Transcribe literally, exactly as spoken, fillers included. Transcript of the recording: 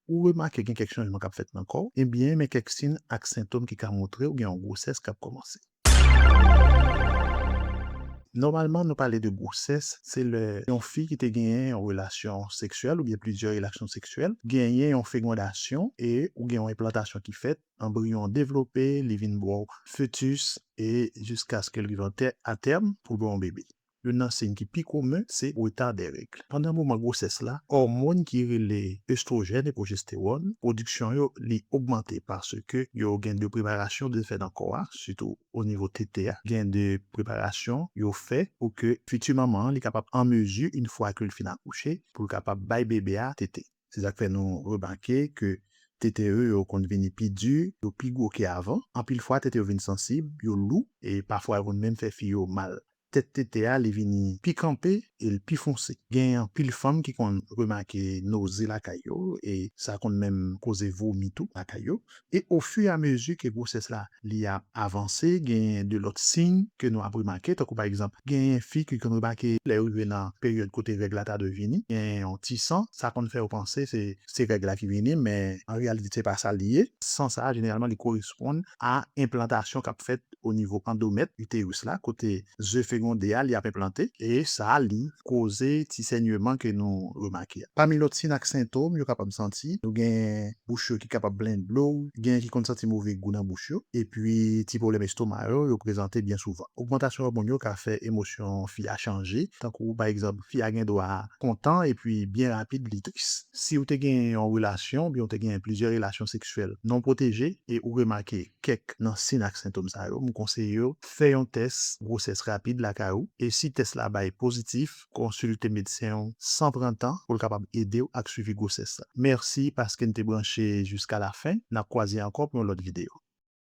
ou remake gen kèk chanjman k ap fèt nan kò w, ebyen, men kèk siy ak sentòm ki ka montre w gen yon gwosès k ap kòmanse. Nòmalman, nou pale de gwosès, se lè yon fi ki te genyen yon relasyon seksyèl oubyen plizyè relasyon seksyèl genyen yon fegondasyon e ou gen yon enplantasyon ki fèt, anbriyon an devlope, li vin ba w fetis e jiskaske l rive an tè-, atèm pou l ba w yon bebe. Youn nan siy ki pi komen, se reta dè règ. Pandan moman gwosès la, òmòn ki rele estwojèn e pwojestewòn, pwodiksyon yo, li ogmante paske yo gen de preparasyon de fè nan kò a, sitou o nivo tete a. Gen de preparasyon yo fè pou ke fiti manman an, li kapab an mezi, yon fwa ke l fin akouche, pou l kapab bay bebe a tete. Se sa k fè nou remake ke tete yo, yo konn vini pi di, yo pi gwo ke avan. Anpil fwa, tete yo vin sansib, yo lou, e pafwa yo konn menm fè fi yo mal. Tèt tete a, li vini pi kanpe e l pi fonse. Gen anpil fanm ki konn remake noze lakay yo, e sa konn menm koze vomi tou lakay yo. E ofiramezi ke gwosès la, li ap avanse, gen de lòt siy ke nou ap remake, tankou pa egzanp, gen fi ki konn remake lè yo rive nan peryòd kote règ la ta dwe vini, gen yon ti san, sa konn fè yo panse se, se règ la ki vini, men an reyalite, se pa sa li ye. San sa, jeneralman, li koresponn a enplantasyon k ap fèt o nivo andomèt, iteris la, kote ze fegonde a, li ap enplante, e sa, li koze ti senyeman ke nou remake a. Pami lòt siy ak sentòm yo kapab santi, nou gen bouch yo ki kapab plen dlo, gen ki konn santi move gou nan bouch yo, epi ti pwoblèm estoma yo, yo prezante byen souvan. Ogmantasyon òmòn yo ka fè emosyon fi a chanje, tankou, pa egzanp, fi a gen dwa kontan epi byen rapid li tris. Si w te gen yon relasyon, oubyen w te gen plizyè relasyon seksyèl non pwoteje, e ou remake kèk nan siy ak sentòm sa yo, m konseye w fè yon tès gwosès rapid lakay ou, e si tès la bay pozitif, konsilte medsen w san pran tan pou l kapab ede w ak swivi gwosès la. Mèsi paske n te branche jiska lafen. N ap kwaze ankò pou yon lòt videyo.